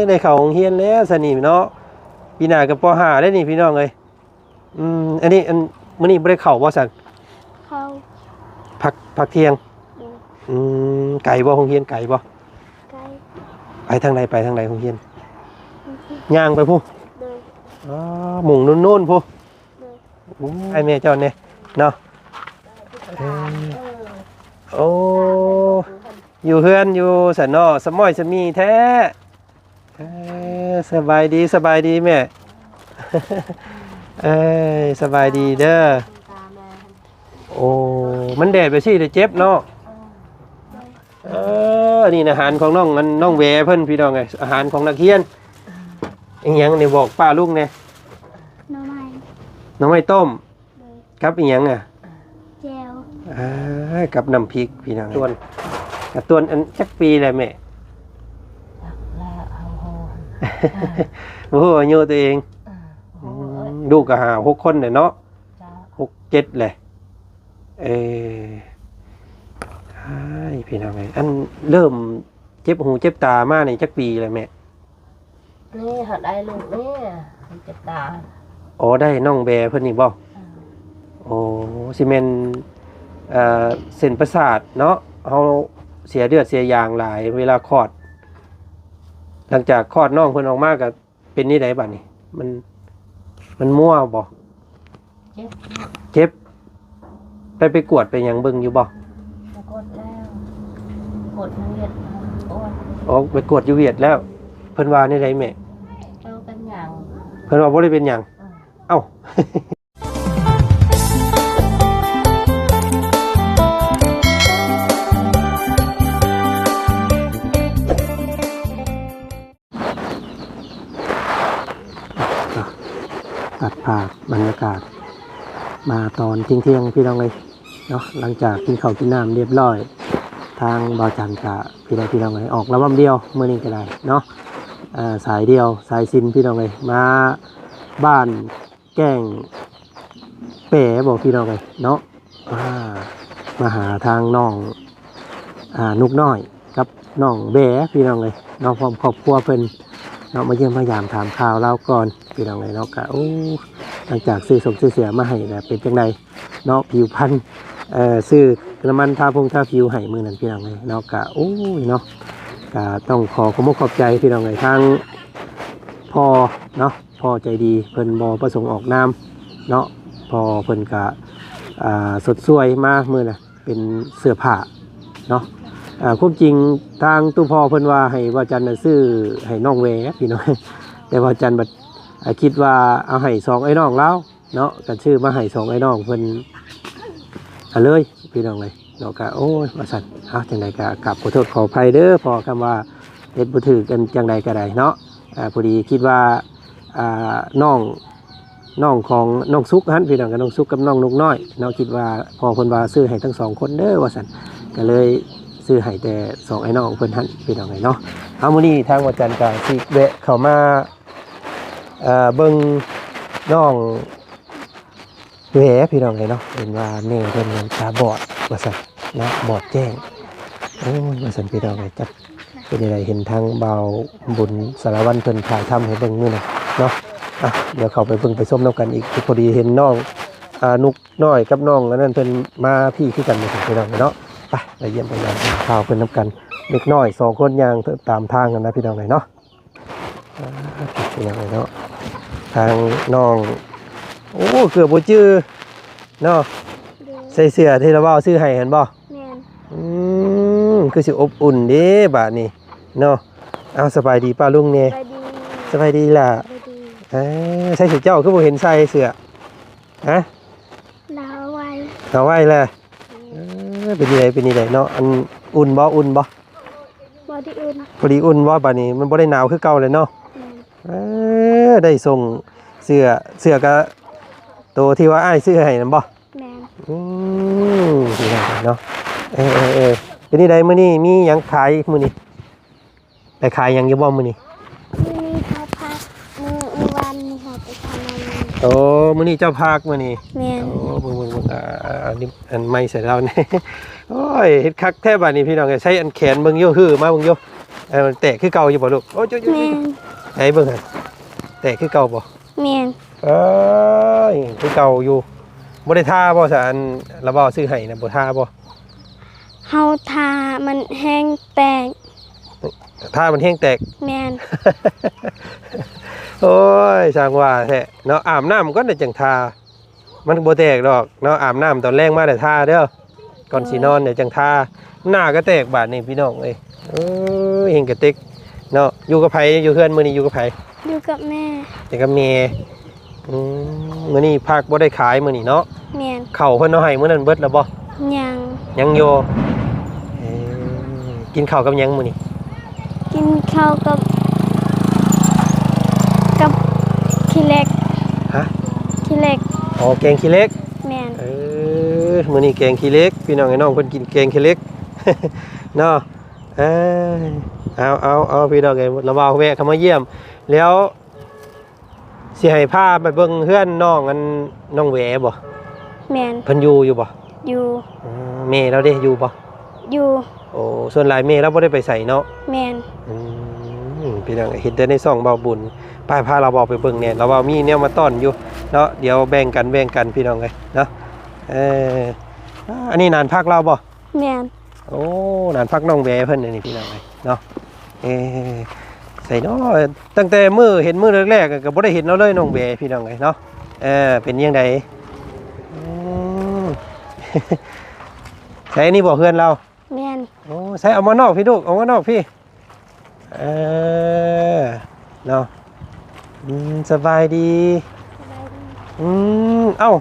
ໄດ້ເຂົ້າໂຮງຮຽນແລ້ວຊະນີ້ເນາະ ປີໜ້າກໍ ປໍຫ້າ ແລ້ວນີ້ພີ່ນ້ອງເອີຍ. ອືມ ອັນນີ້ ອັນ ມື້ນີ້ບໍ່ໄດ້ເຂົ້າບໍ່ຊັ້ນ? ເຂົ້າ ພັກ ພັກທ່ຽງ. ໂດຍ ອືມ ໄກບໍ່? ໂຮງຮຽນໄກບໍ່? ໄກ ໄປທາງໃດ? ໄປທາງໃດໂຮງຮຽນ? ໂຮງຮຽນ ຍ່າງໄປພຸ້ນ? ໂດຍ ອໍ ມຸງໂນ້ນໆ ພຸ້ນ. ໂອ້ຍ ໃຫ້ແມ່ເຈົ້າແດ່ເນາະ. ເອີ ໂອ້ ຢູ່ເຮືອນຢູ່ຊັ້ນເນາະ ສະໝ້ອຍສະໝີ້ແທ້. ເອີ ສະບາຍດີ ສະບາຍດີແມ່. ເອີຍ ສະບາຍດີເດີ. ໂອ້ ມັນແດດແບບຊີ້ລະເຈັບເນາະ. ເອີ ນີ້ອາຫານຂອງນ້ອງ ອັນ ນ້ອງແວເພິ່ນພີ່ນ້ອງເອີຍ ອາຫານຂອງນັກຮຽນ. ອີຫຍັງນີ້ ບອກປ້າລຸງແດ່. ໜໍ່ໄມ້ ໜໍ່ໄມ້ຕົ້ມ. ໂດຍ ກັບອີຫຍັງອະ? ແຈ່ວ ອ່າ ກັບນ້ຳພິກພີ່ນ້ອງ. ຕວນ ກະຕວນ ອັນ ຈັກປີແລ້ວແມ່? ຈັກແລ້ວ ເຮົາ ບໍ່ຮູ້ອາຍຸຕົວເອງ. ເອີ ອືມ ໂອ້ຍ ລູກກໍຫ້າຫົກຄົນແຫຼະເນາະ. ເຈົ້າ ຫົກເຈັດແຫຼະ. ເອີ ອ້າຍ ພີ່ນ້ອງເອີຍ ອັນ ເລີ່ມເຈັບຫູເຈັບຕາມານີ້ຈັກປີແລ້ວແມ່? ນີ້ຫາໄດ້ລູກນີ້ເຈັບຕາ. ອໍ ໄດ້ນ້ອງແບເພິ່ນນີ້ບໍ່? ເອີ ໂອ້ ຊິແມ່ນ ເອີ ເສັ້ນປະສາດເນາະ ເຮົາເສຍເລືອດເສຍຢາງຫຼາຍເວລາຄອດ. ຫຼັງຈາກຄອດນ້ອງເພິ່ນອອກມາກໍ ເປັນແນວໃດບາດນີ້? ມັນ ມັນມົວບໍ່? ເຈັບ ເຈັບ. ໄດ້ໄປກວດໄປຫຍັງເບິ່ງຢູ່ບໍ່? ໄປກວດແລ້ວ ກວດຢູ່ຫວຽດ ໂອ້ຍ ອໍ ໄປກວດຢູ່ຫວຽດແລ້ວ. ເພິ່ນວ່າແນວໃດແມ່? ເຈົ້າເປັນຫຍັງ? ເພິ່ນວ່າບໍ່ໄດ້ເປັນຫຍັງ. ເອີ ເອົ້າ. ຕັດພາບບັນຍາກາດມາຕອນທ່ຽງໆ ພີ່ນ້ອງເອີຍເນາະ. ຫຼັງຈາກກິນເຂົ້າກິນນ້ຳຮຽບຮ້ອຍ ທາງບ່າວຈັນກະ ພີ່ນ້ອງ ພີ່ນ້ອງເອີຍ ອອກລະວັມດຽວມື້ນີ້ກໍໄດ້ເນາະ. ເອີ ສາຍດຽວສາຍສິນ ພີ່ນ້ອງເອີຍ ມາບ້ານ ແກ້ງແປບໍ່ ພີ່ນ້ອງເອີຍເນາະ. ອ່າ ມາຫາທາງນ້ອງ ອ່າ ນຸກນ້ອຍກັບນ້ອງແບ ພີ່ນ້ອງເອີຍເນາະ ພ້ອມຄອບຄົວເພິ່ນເນາະ ມາຢ້ຽມມາຢາມຖາມຂ່າວລາວກ່ອນ ພີ່ນ້ອງເອີຍເນາະ. ກະ ໂອ້ ຫຼັງຈາກຊື້ສົມຊື້ເສື້ອມາໃຫ້ແລ້ວ ເປັນຈັ່ງໃດເນາະ ຜິວພັນ ເອີ ຊື້ນ້ຳມັນທາພົງທາຜິວໃຫ້ມື້ນັ້ນ ພີ່ນ້ອງເອີຍເນາະ. ກະ ໂອ້ຍເນາະ ກະຕ້ອງຂໍຂອບອົກຂອບໃຈ ພີ່ນ້ອງເອີຍ ທາງພໍ່ເນາະ ພໍ່ໃຈດີ ເພິ່ນບໍ່ປະສົງອອກນາມເນາະ. ພໍ່ເພິ່ນກະ ອ່າ ຊົດຊ່ວຍມາມື້ນະ ເປັນເສື້ອຜ້າເນາະ. ອ່າ ຄວາມຈິງທາງຕູ້ພໍ່ເພິ່ນວ່າໃຫ້ບ່າວຈັນນະຊື້ໃຫ້ນ້ອງແວ ພີ່ນ້ອງ ແຕ່ບ່າວຈັນບັດ ອ່າ ຄິດວ່າເອົາໃຫ້ສອງອ້າຍນ້ອງລາວເນາະ ກະຊື້ມາໃຫ້ສອງອ້າຍນ້ອງເພິ່ນ ເອົາເລີຍ ພີ່ນ້ອງເອີຍເນາະ. ກະ ໂອ້ຍ ວ່າຊັ້ນ ເອົາ ຈັ່ງໃດກະກາບຂໍໂທດຂໍອະໄພເດີພໍ່ ຄຳວ່າເຮັດບໍ່ຖືກອັນຈັ່ງໃດກະໄດ້ເນາະ. ອ່າ ພໍດີຄິດວ່າ ອ່າ ນ້ອງ ນ້ອງຂອງນ້ອງສຸກຫັ້ນ ພີ່ນ້ອງ ກັບນ້ອງສຸກກັບນ້ອງນົກນ້ອຍເນາະ ຄິດວ່າພໍ່ເພິ່ນວ່າຊື້ໃຫ້ທັງສອງຄົນເດີວ່າຊັ້ນ ກະເລີຍຊື້ໃຫ້ແຕ່ສອງອ້າຍນ້ອງເພິ່ນຫັ້ນ ພີ່ນ້ອງເອີຍເນາະ. ເອົາ ມື້ນີ້ທາງບ່າວຈັນກະຊິແວະເຂົ້າມາ ເອີ ເບິ່ງນ້ອງ ແຫວ ພີ່ນ້ອງເອີຍເນາະ ເຫັນວ່າແມ່ເພິ່ນນັ້ນຕາບອດວ່າຊັ້ນເນາະ ບອດແຈ້ງ ໂອ້ຍ ວ່າຊັ້ນ ພີ່ນ້ອງເອີຍ. ຈັກເປັນຈັ່ງໃດ ເຫັນທາງບ່າວບຸນສາລະວັນເພິ່ນຖ່າຍທຳໃຫ້ເບິ່ງມື້ນັ້ນເນາະ. ອ່ະ ດຽວເຂົ້າໄປເບິ່ງໄປຊົມນຳກັນອີກ. ພໍດີເຫັນນ້ອງ ອ່າ ນຸກນ້ອຍກັບນ້ອງອັນນັ້ນເພິ່ນມາພີ້ຄືກັນ ພີ່ນ້ອງເນາະ. ໄປ ໄປຢ້ຽມໄປຢາມຖາມຂ່າວເພິ່ນນຳກັນ ເດັກນ້ອຍສອງຄົນຍ່າງຕາມທາງຫັ້ນນະ ພີ່ນ້ອງເອີຍເນາະ. ອ່າ ພີ່ນ້ອງເອີຍເນາະ ທາງນ້ອງ ໂອ້ ເກືອບບໍ່ຈື່ເນາະ. ໂດຍ ໃສ່ເສື້ອທີ່ລາວບ່າວຊື້ໃຫ້ຫັ້ນບໍ່? ແມ່ນ. ອືມ ຄືຊິອົບອຸ່ນເດ້ບາດນີ້ເນາະ. ເອົາ ສະບາຍດີປ້າລຸງແດ່. ສະບາຍດີ. ສະບາຍດີຫຼ້າ. ສະບາຍດີ. ເອີ ໃສ່ເສື້ອ ເຈົ້າຄືບໍ່ເຫັນໃສ່ເສື້ອ? ຮະ? ໜາວໄວ ໜາວໄວແຫຼະ. ເອີ ເປັນຈັ່ງໃດ ເປັນຈັ່ງໃດເນາະ ອັນ ອຸ່ນບໍ່? ອຸ່ນບໍ່? ບໍ່ໄດ້ອຸ່ນ. ພໍດີອຸ່ນບໍ່? ບາດນີ້ມັນບໍ່ໄດ້ໜາວຄືເກົ່າແລ້ວເນາະ. ແມ່ນ. ເອີ ໄດ້ສົ່ງເສື້ອ ເສື້ອກະໂຕທີ່ວ່າອ້າຍຊື້ໃຫ້ນັ້ນບໍ່? ແມ່ນ. ອືມ ພີ່ນ້ອງເນາະ. ເອີ ເອີ ເອີ ເປັນຈັ່ງໃດ ມື້ນີ້ມີຫຍັງຂາຍ? ມື້ນີ້ໄປຂາຍຫຍັງຢູ່ບໍ່ມື້ນີ້? ມື້ນີ້ເຮົາພັກ ມື້ ມື້ວານນີ້ເຮົາໄປຂາຍ. ໂອ້ ມື້ນີ້ເຈົ້າພັກມື້ນີ້? ແມ່ນ. ໂອ້ ເບິ່ງ ເບິ່ງ ເບິ່ງ ອ່າ ອັນນີ້ ອັນໃໝ່ໃສ່ລາວນີ້. ໂອ້ຍ ເຮັດຄັກແທ້ບາດນີ້ ພີ່ນ້ອງເອີຍ. ໃຊ້ອັນແຂນເບິ່ງຢູ່ ຮືມາເບິ່ງຢູ່. ເອີ ແຕກຄືເກົ່າຢູ່ບໍ່ລູກ? ໂອ້ຍ ແມ່ນ. ໃຫ້ເບິ່ງຫັ້ນ ແຕກຄືເກົ່າບໍ່? ແມ່ນ. ເອີຍ ຄືເກົ່າຢູ່. ບໍ່ໄດ້ທາບໍ່ຊະ ອັນລາວເວົ້າຊື້ໃຫ້ນະ ບໍ່ທາບໍ່? ເຮົາທາມັນແຮງແຕກ. ທາມັນແຮງແຕກ? ແມ່ນ. ໂອ້ຍ ຊ່າງວ່າແທ້ເນາະ ອາບນ້ຳກ່ອນ ແລ້ວຈັ່ງທາ. ມັນບໍ່ແຕກດອກເນາະ ອາບນ້ຳຕອນແລງມາແລ້ວທາເດີ້ ກ່ອນຊິນອນ ເອີ ດຽວຈັ່ງທາ. ໜ້າກໍແຕກບາດນີ້ພີ່ນ້ອງເອີຍ. ເອີ ເຮັງກະຕິກເນາະ. ຢູ່ກັບໃຜ? ຢູ່ເຮືອນມື້ນີ້ຢູ່ກັບໃຜ? ຢູ່ກັບແມ່. ຢູ່ກັບແມ່. ອືມ ມື້ນີ້ຜັກບໍ່ໄດ້ຂາຍມື້ນີ້ເນາະ? ແມ່ນ. ເຂົ້າເພິ່ນເອົາໃຫ້ມື້ນັ້ນເບິດແລ້ວບໍ່? ຍັງ. ຍັງຢູ່. ເອີ ກິນເຂົ້າກັບຫຍັງມື້ນີ້? ກິນເຂົ້າກັບ ກັບຂີ້ເຫຼັກ. ຮະ? ຂີ້ເຫຼັກ. ອໍ ແກງຂີ້ເຫຼັກ. ແມ່ນ. ເອີ ມື້ນີ້ແກງຂີ້ເຫຼັກ ພີ່ນ້ອງເອີຍ. ນ້ອງເພິ່ນກິນແກງຂີ້ເຫຼັກເນາະ. ເອີ ເອົາ ເອົາ ເອົາ ພີ່ນ້ອງເອີຍ ລາວເວົ້າແວະເຂົ້າມາຢ້ຽມ ແລ້ວຊິໃຫ້ພາໄປເບິ່ງເຮືອນນ້ອງ ອັນ ນ້ອງແຫວບໍ່? ແມ່ນ. ເພິ່ນຢູ່ ຢູ່ບໍ່? ຢູ່. ອືມ ແມ່ລາວເດ ຢູ່ບໍ່? ຢູ່. ໂອ້ ສ່ວນຫຼາຍແມ່ລາວບໍ່ໄດ້ໄປໃສເນາະ? ແມ່ນ. ອືມ ພີ່ນ້ອງ ເຫັນແຕ່ໃນຊ່ອງເວົ້າບຸນ. ໄປ ພາລາວເວົ້າໄປເບິ່ງແດ່ ລາວເວົ້າມີແນວມາຕ້ອນຢູ່ເນາະ. ດຽວແບ່ງກັນ ແບ່ງກັນ ພີ່ນ້ອງເອີຍເນາະ. ເອີ ອັນນີ້ນານພັກລາວບໍ່? ແມ່ນ. ໂອ້ ນານພັກນ້ອງແຫວເພິ່ນນີ້ ພີ່ນ້ອງເອີຍເນາະ. ເອີ ໃສເນາະ ຕັ້ງແຕ່ມື້ ເຫັນມື້ແລກໆ ກໍບໍ່ໄດ້ເຫັນລາວເລີຍ ນ້ອງແຫວ ພີ່ນ້ອງເອີຍເນາະ. ເອີ ເປັນຈັ່ງໃດ? ອືມ ໃສ ອັນນີ້ບໍ່ເຮືອນລາວ? ແມ່ນ. ໂອ້ ໃສ ເອົາມານອກພີ້ລູກ ເອົາມານອກພີ້. ເອີ ເນາະ. ອືມ ສະບາຍດີ. ສະບາຍດີ. ອືມ ເອົ້າ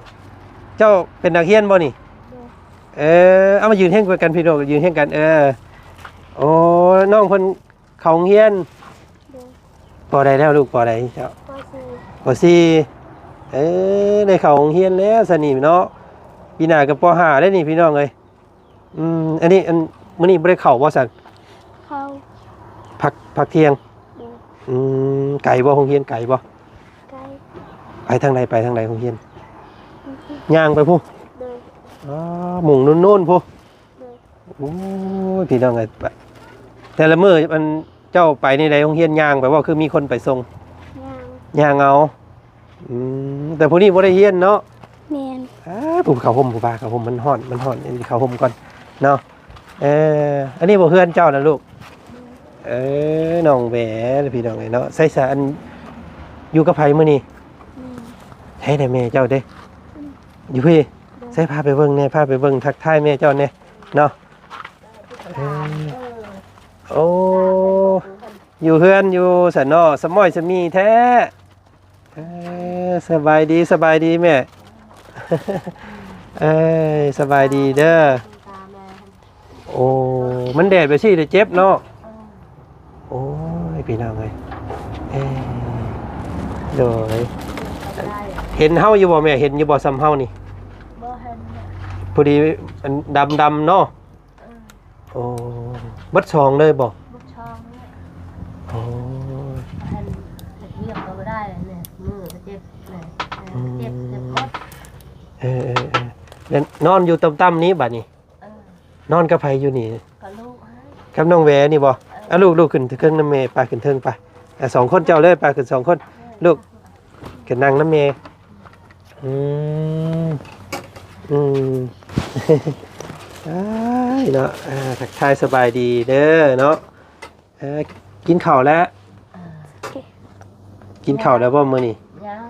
ເຈົ້າເປັນນັກຮຽນບໍ່ນີ້? ໂດຍ. ເອີ ເອົາມາຢືນຮຽງກັນພີ້ລູກ ຢືນຮຽງກັນ. ເອີ ໂອ້ ນ້ອງເພິ່ນເຂົ້າໂຮງຮຽນ? ໂດຍ. ປໍໃດແລ້ວລູກ? ປໍໃດເຈົ້າ? ປໍສີ່. ປໍສີ່. ເອີ ໄດ້ເຂົ້າໂຮງຮຽນແລ້ວຊະນີ້ເນາະ. ປີໜ້າກໍປໍຫ້າແລ້ວນີ້ ພີ່ນ້ອງເອີຍ. ອືມ ອັນນີ້ ອັນ ມື້ນີ້ບໍ່ໄດ້ເຂົ້າບໍ່ຊັ້ນ? ເຂົ້າ. ພັກ ພັກທ່ຽງ. ໂດຍ. ອືມ ໄກບໍ່? ໂຮງຮຽນໄກບໍ່? ໄກ. ໄປທາງໃດ? ໄປທາງໃດໂຮງຮຽນ? ໂຮງຮຽນ ຍ່າງໄປພຸ້ນ? ໂດຍ. ອໍ ມຸງໂນ້ນໆ ພຸ້ນ? ໂດຍ. ໂອ້ຍ ພີ່ນ້ອງເອີຍ ແຕ່ລະມື້ ອັນ ເຈົ້າໄປນີ້ໃດ ໂຮງຮຽນຍ່າງໄປບໍ່ ຄືມີຄົນໄປສົ່ງ? ຍ່າງ. ຍ່າງເອົາ. ອືມ ແຕ່ຜູ້ນີ້ບໍ່ໄດ້ຮຽນເນາະ? ແມ່ນ. ອ້າ ຜູ້ເຂົ້າຮົ່ມ ຜູ້ພາເຂົ້າຮົ່ມ ມັນຮ້ອນ ມັນຮ້ອນ ອັນນີ້ເຂົ້າຮົ່ມກ່ອນເນາະ. ເອີ ອັນນີ້ບໍ່ເຮືອນເຈົ້ານະລູກ? ເອີ ນ້ອງແຫວ ພີ່ນ້ອງເອີຍເນາະ. ໃສຊະ ອັນ ຢູ່ກັບໃຜມື້ນີ້? ແມ່. ໃສແດ່ແມ່ເຈົ້າເດ້? ອືມ ຢູ່ພີ້. ໂດຍ. ໃສ ພາໄປເບິ່ງແດ່ ພາໄປເບິ່ງ ທັກທາຍແມ່ເຈົ້າແດ່ເນາະ. ເອີ ໂອ້ ຢູ່ເຮືອນຢູ່ຊັ້ນເນາະ ສະໝ້ອຍສະໝີ້ແທ້. ເອີ ສະບາຍດີ ສະບາຍດີແມ່. ເອີຍ ສະບາຍດີເດີ. ໂອ້ ມັນແດດແບບຊີ້ລະເຈັບເນາະ. ໂອ້ຍ ພີ່ນ້ອງເອີຍ ເອີ ໂດຍ ເຫັນເຮົາຢູ່ບໍ່ແມ່? ເຫັນຢູ່ບໍ່ ສ່ຳເຮົານີ້? ບໍ່ເຫັນ. ພໍດີ ອັນ ດຳໆ ເນາະ. ເອີ ໂອ້ ເບິດຊ່ອງເລີຍບໍ່? ເບິດຊ່ອງເລີຍ. ໂອ້ ອັນ ເຮັດວຽກກໍບໍ່ໄດ້ແຫຼະ ມືກໍເຈັບແຫຼະ ອືມ ເຈັບ ເຈັບໝົດ. ເອີໆໆ ແລ້ວນອນຢູ່ຕ່ຳໆ ນີ້ບາດນີ້? ເອີ ນອນກັບໃຜຢູ່ນີ້? ກັບລູກ ກັບນ້ອງແຫວນີ້ບໍ່? ເອີ ອາ ລູກ ລູກຂຶ້ນເທິງນຳແມ່ ໄປຂຶ້ນເທິງໄປ. ອາ ສອງຄົນເຈົ້າເລີຍ ໄປຂຶ້ນສອງຄົນ. ເອີ ລູກ ກໍນັ່ງນຳແມ່. ອືມ ອືມ ອ້າຍເນາະ ອາ ທັກທາຍສະບາຍດີເດີເນາະ. ເອີ ກິນເຂົ້າແລ້ວ? ເອີ ກິນເຂົ້າແລ້ວບໍ່ມື້ນີ້? ຍັງ.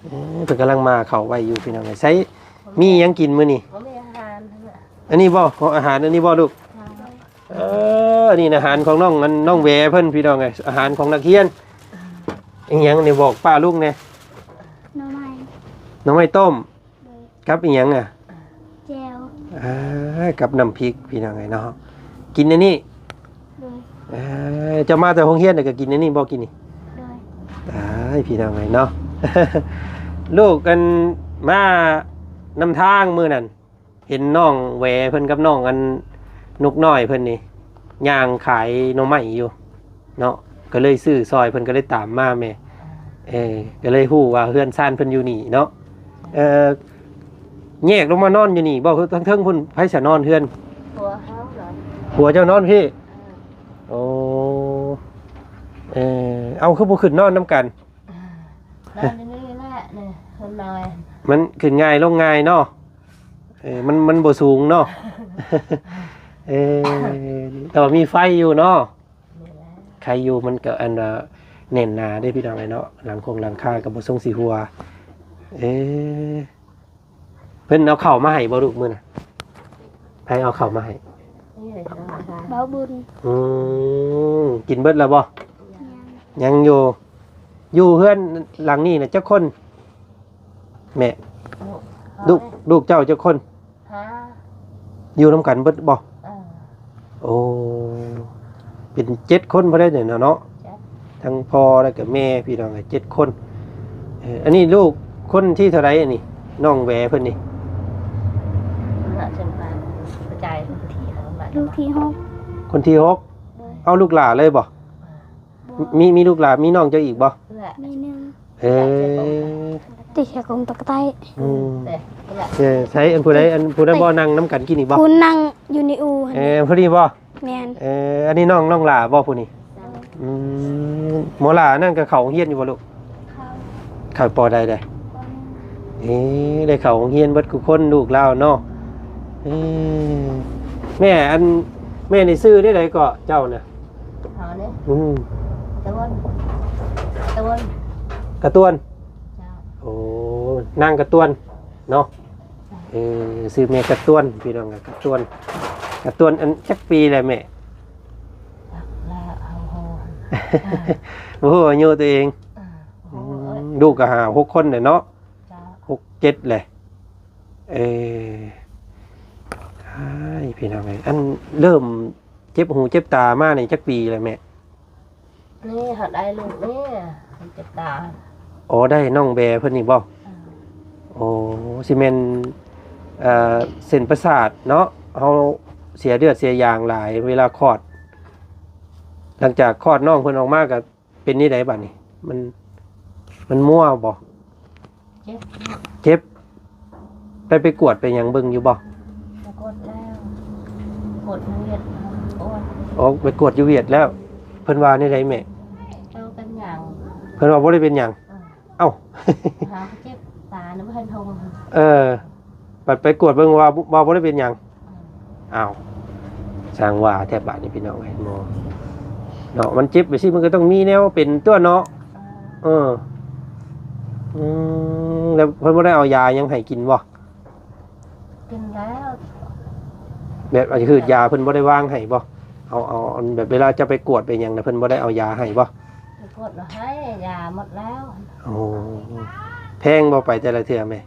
ເອີ ເພິ່ນກຳລັງມາເຂົ້າໄວ້ຢູ່ ພີ່ນ້ອງເອີຍ. ໃສ ມີຫຍັງກິນມື້ນີ້? ບໍ່ມີອາຫານ. ອັນນີ້ບໍ່? ຂອງອາຫານອັນນີ້ບໍ່ລູກ? ເອີ ນີ້ອາຫານຂອງນ້ອງ ອັນ ນ້ອງແຫວເພິ່ນ ພີ່ນ້ອງເອີຍ ອາຫານຂອງນັກຮຽນ. ອີຫຍັງນີ້ ບອກປ້າລຸງແດ່. ໜໍ່ໄມ້ ໜໍ່ໄມ້ຕົ້ມ. ໂດຍ. ກັບອີຫຍັງອະ? ແຈ່ວ. ອ່າ ກັບນ້ຳພິກ ພີ່ນ້ອງເອີຍເນາະ. ກິນອັນນີ້. ໂດຍ. ເອີ ເຈົ້າມາແຕ່ໂຮງຮຽນແລ້ວກໍກິນອັນນີ້ບໍ່ ກິນນີ້? ໂດຍ. ຕາຍ ພີ່ນ້ອງເອີຍເນາະ ລູກ ອັນ ມານຳທາງມື້ນັ້ນ ເຫັນນ້ອງແຫວເພິ່ນກັບນ້ອງ ອັນ ນົກນ້ອຍເພິ່ນນີ້ ຍ່າງຂາຍໜໍ່ໄມ້ຢູ່ເນາະ ກໍເລີຍຊື້ຊ່ອຍ ເພິ່ນກໍເລີຍຕາມມາແມ່. ເອີ ກໍເລີຍຮູ້ວ່າເຮືອນຊານເພິ່ນຢູ່ນີ້ເນາະ. ເອີ ແຍກລົງມານອນຢູ່ນີ້ບໍ່? ທາງເທິງພຸ້ນ ໃຜສະນອນເຮືອນ? ຜົວເຮົານອນ. ຜົວເຈົ້ານອນພີ້? ເອີ. ໂອ້ ເອົາ ຄືບໍ່ຂຶ້ນນອນນຳກັນ? ນອນຢູ່ນີ້ແຫຼະ ນີ້ ເຮືອນນ້ອຍ ມັນຂຶ້ນງ່າຍລົງງ່າຍເນາະ. ເອີ ມັນ ມັນບໍ່ສູງເນາະ. ເອີ ແຕ່ວ່າມີໄຟຢູ່ເນາະ. ແມ່ນແຫຼະ ໄຄຢູ່ ມັນກໍອັນວ່າແໜ້ນໜາເດ້ພີ່ນ້ອງເອີຍເນາະ, ຫຼັງຄົງຫຼັງຄາກໍບໍ່ຊົງຊິຮົ່ວ. ເອີ ເພິ່ນເອົາເຂົ້າມາໃຫ້ບໍ່ລູກມື້ນະ? ໃຜເອົາເຂົ້າມາໃຫ້? ນີ້ເລີຍ ບ່າວບຸນ. ອືມ ກິນເບິດແລ້ວບໍ່? ຍັງ ຍັງຢູ່. ຢູ່ເຮືອນຫຼັງນີ້ນະຈັກຄົນແມ່? ລູກ ລູກເຈົ້າຈັກຄົນ? ຫ້າ. ຢູ່ນຳກັນເບິດບໍ່? ເອີ ໂອ້ ເປັນເຈັດຄົນພໍໄດ້ນີ້ນະເນາະ. ເຈັດ. ທັງພໍ່ແລ້ວກໍແມ່ ພີ່ນ້ອງເອີຍ ເຈັດຄົນ. ເອີ ອັນນີ້ລູກຄົນທີເທົ່າໃດອັນນີ້? ນ້ອງແຫວເພິ່ນນີ້ ລູກທີຫົກ. ຄົນທີຫົກ. ເອົາ ລູກຫຼ້າເລີຍບໍ່? ບໍ່. ມີ ມີລູກຫຼ້າ ມີນ້ອງເຈົ້າອີກບໍ່? ມີໜຶ່ງ. ເອີ ຕິດເຊກອງຕະກະໄຕ. ອືມ ເອີ ໃສ ອັນຜູ້ໃດ ອັນຜູ້ໃດບໍ່ ນັ່ງນຳກັນກິນນີ້ບໍ່? ຜູ້ນັ່ງຢູ່ໃນອູ່ຫັ້ນ. ເອີ ຜູ້ນີ້ບໍ່? ແມ່ນ. ເອີ ອັນນີ້ນ້ອງ ນ້ອງຫຼ້າບໍ່ຜູ້ນີ້? ອືມ ໝໍຫຼ້ານັ້ນກໍເຂົ້າໂຮງຮຽນຢູ່ບໍ່ລູກ? ເຂົ້າ. ເຂົ້າ ປ.ໃດເດ? ປ.ໜຶ່ງ. ເອີ ໄດ້ເຂົ້າໂຮງຮຽນເບິດທຸກຄົນ ລູກລາວເນາະ. ເອີ ແມ່ ອັນ ແມ່ນີ້ຊື່ແນວໃດເກາະເຈົ້ານະ? ເຮົານີ້ ອືມ ກະຕວນ ກະຕວນ ກະຕວນ. ເຈົ້າ. ໂອ້ ນາງກະຕວນເນາະ. ເອີ ຊື່ແມ່ກະຕວນ ພີ່ນ້ອງ ກະຕວນ ກະຕວນ. ອັນຈັກປີແລ້ວແມ່? ຈັກແລ້ວ ເຮົາ ບໍ່ຮູ້ອາຍຸຕົວເອງ. ເອີ ອືມ ລູກກໍຫ້າຫົກຄົນແຫຼະເນາະ. ເຈົ້າ. ຫົກເຈັດແຫຼະ. ເອີ ອ້າຍ ພີ່ນ້ອງເອີຍ ອັນເລີ່ມເຈັບຫູເຈັບຕາມານີ້ຈັກປີແລ້ວແມ່? ນີ້ເຮົາໄດ້ລູກນີ້ ເຈັບຕາ. ອໍ ໄດ້ນ້ອງແບເພິ່ນນີ້ບໍ່? ເອີ ໂອ້ ຊິແມ່ນ ເອີ ເສັ້ນປະສາດເນາະ ເຮົາເສຍເລືອດເສຍຢາງຫຼາຍເວລາຄອດ. ຫຼັງຈາກຄອດນ້ອງເພິ່ນອອກມາກໍ ເປັນແນວໃດບາດນີ້? ມັນ ມັນມົວບໍ່? ເຈັບ ເຈັບ. ໄດ້ໄປກວດໄປຫຍັງເບິ່ງຢູ່ບໍ່? ໄປກວດແລ້ວ ກວດຢູ່ຫວຽດ ໂອ້ຍ ອໍ ໄປກວດຢູ່ຫວຽດແລ້ວ. ເພິ່ນວ່າແນວໃດແມ່? ເຈົ້າເປັນຫຍັງ? ເພິ່ນວ່າບໍ່ໄດ້ເປັນຫຍັງ. ເອີ ເອົ້າ ຫາເຈັບຕານຳເພິ່ນທົ່ງ. ເອີ ບັດໄປກວດເບິ່ງວ່າ ວ່າບໍ່ໄດ້ເປັນຫຍັງ. ອືມ ອ້າວ ຊ່າງວ່າແທ້ບາດນີ້ພີ່ນ້ອງເອີຍ ໝໍເນາະ ມັນເຈັບແບບຊີ້ມັນກໍຕ້ອງມີແນວເປັນຕົວະເນາະ. ເອີ ເອີ ອືມ ແລ້ວເພິ່ນບໍ່ໄດ້ເອົາຢາຫຍັງໃຫ້ກິນບໍ່? ກິນແລ້ວ. ແບບອັນຄືຢາເພິ່ນບໍ່ໄດ້ວາງໃຫ້ບໍ່? ເອົາ ເອົາ ອັນແບບເວລາເຈົ້າໄປກວດໄປຫຍັງນະ ເພິ່ນບໍ່ໄດ້ເອົາຢາໃຫ້ບໍ່? ໄປກວດແລ້ວໃຫ້ ຢາໝົດແລ້ວ. ໂອ້ ແພງບໍ່ໄປແຕ່ລະເທື່ອແມ່?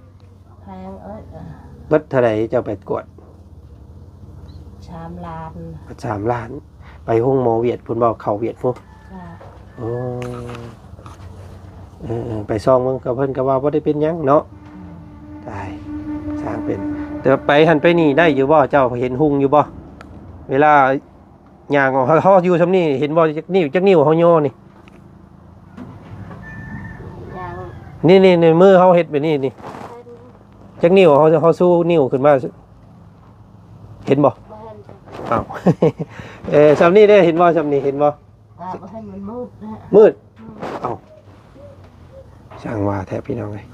ແພງເອີຍ. ເອີ ເບິດເທົ່າໃດເຈົ້າໄປກວດ? ສາມລ້ານ. ເບິດສາມລ້ານ. ໄປໂຮງໝໍຫວຽດພຸ້ນບໍ່? ເຂົ້າຫວຽດພຸ້ນ. ເຈົ້າ. ໂອ້ ເອີໆ ໄປສ່ອງເບິ່ງ ກໍເພິ່ນກໍວ່າບໍ່ໄດ້ເປັນຫຍັງເນາະ. ອືມ ຕາຍ ຊ່າງເປັນ. ແຕ່ວ່າໄປຫັ້ນໄປນີ້ໄດ້ຢູ່ບໍ່? ເຈົ້າເຫັນຮຸ່ງຢູ່ບໍ່? ເວລາ ຍ່າງອອກ ເຮົາ ເຮົາຢູ່ຊ່ຳນີ້ ເຫັນບໍ່? ຈັກນິ້ວ ຈັກນິ້ວເຮົາຍໍນີ້? ຍ່າງ ນີ້ ນີ້ ນີ້ ມືເຮົາເຮັດແບບນີ້ນີ້ ເຫັນ ຈັກນິ້ວ ເຮົາ ເຮົາຊູນິ້ວຂຶ້ນມາ ເຫັນບໍ່? ບໍ່ເຫັນ. ອ້າວ ເອີ ຊ່ຳນີ້ເດ້ ເຫັນບໍ່? ຊ່ຳນີ້ເຫັນບໍ່? ກໍບໍ່ເຫັນ ມັນມືດນະ ມືດ. ເອົ້າ ຊ່າງວ່າແທ້ພີ່ນ້ອງເອີຍ.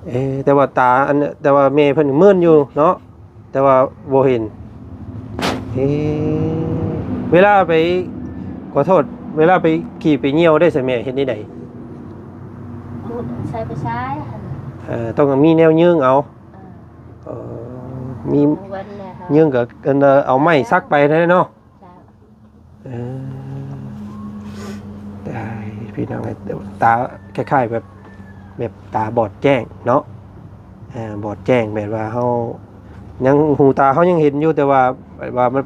ເອີ ແຕ່ວ່າຕາອັນ ແຕ່ວ່າແມ່ເພິ່ນມື່ນຢູ່ເນາະ ແຕ່ວ່າບໍ່ເຫັນ. ເອີ ເວລາໄປ ຂໍໂທດ ເວລາໄປຂີ້ໄປຍ່ຽວໄດ້ຊະແມ່ ເຮັດແນວໃດ? ໝູດໃສ່ໄປຊາຍ. ເອີ ຕ້ອງມີແນວຍື່ງເອົາ. ເອີ ເອີ ມີ ເງິນນະ ຍື່ງກໍ ອັນ ເອົາໄມ້ສັກໄປນັ້ນເນາະ. ເຈົ້າ. ເອີ ຕາຍ ພີ່ນ້ອງເອີຍ ຕາຄ້າຍໆ ແບບ ແບບຕາບອດແຈ້ງເນາະ. ເອີ ບອດແຈ້ງ ແບບວ່າເຮົາຍັງ ຫູຕາເຮົາຍັງເຫັນຢູ່ ແຕ່ວ່າ ແບບວ່າມັນ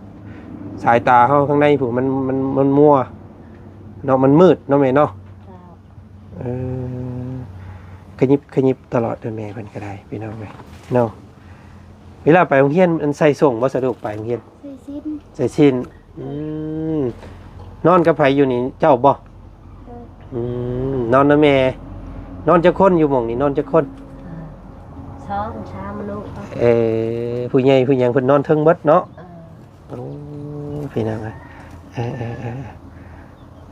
ສາຍຕາເຮົາຂ້າງໃນພຸ້ນ ມັນ ມັນ ມັນມົວເນາະ ມັນມືດເນາະແມ່ເນາະ. ເຈົ້າ. ເອີ ຂະຫຍິບ ຂະຫຍິບຕະຫຼອດເດີແມ່ເພິ່ນກໍໄດ້ ພີ່ນ້ອງເອີຍເນາະ. ເວລາໄປໂຮງຮຽນ ອັນ ໃສ່ສົ້ງບໍ່ສະດວກໄປໂຮງຮຽນ? ໃສ່ສິ້ນ. ໃສ່ສິ້ນ. ອືມ ນອນກັບໃຜຢູ່ນີ້ ເຈົ້າບໍ່? ເອີ ອືມ ນອນນຳແມ່. ນອນຈັກຄົນ ຢູ່ໝ່ອງນີ້ນອນຈັກຄົນ? ສອງສາມລູກ. ເອີ ຜູ້ໃຫຍ່ຜູ້ຫຍັງເພິ່ນນອນເທິງເບິດເນາະ. ເອີ ໂອ້ ພີ່ນ້ອງເອີຍ ເອີໆ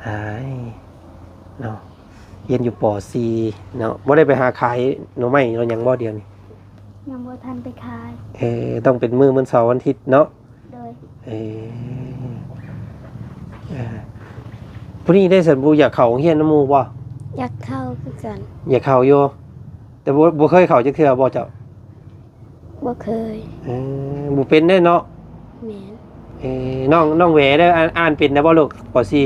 ໆ ອ້າຍ ເນາະ ຮຽນຢູ່ ປໍສີ່ ເນາະ. ບໍ່ໄດ້ໄປຫາຂາຍໜໍ່ໄມ້ໜໍ່ຫຍັງບໍ່ດຽວນີ້? ຍັງບໍ່ທັນໄປຂາຍ. ເອີ ຕ້ອງເປັນມື້ວັນເສົາວັນອາທິດເນາະ. ໂດຍ. ເອີ ເອີ ຜູ້ນີ້ໄດ້ສັນ ບໍ່ຢາກເຂົ້າໂຮງຮຽນນຳໝູ່ບໍ່? ຢາກເຂົ້າຄືກັນ. ຢາກເຂົ້າຢູ່ ແຕ່ບໍ່ ບໍ່ເຄີຍເຂົ້າຈັກເທື່ອບໍ່ເຈົ້າ? ບໍ່ເຄີຍ. ເອີ ບໍ່ເປັນເດ້ເນາະ. ແມ່ນ. ເອີ ນ້ອງ ນ້ອງແຫວເດ້ ອ່ານ ອ່ານເປັນແລ້ວບໍ່ລູກ? ປໍສີ່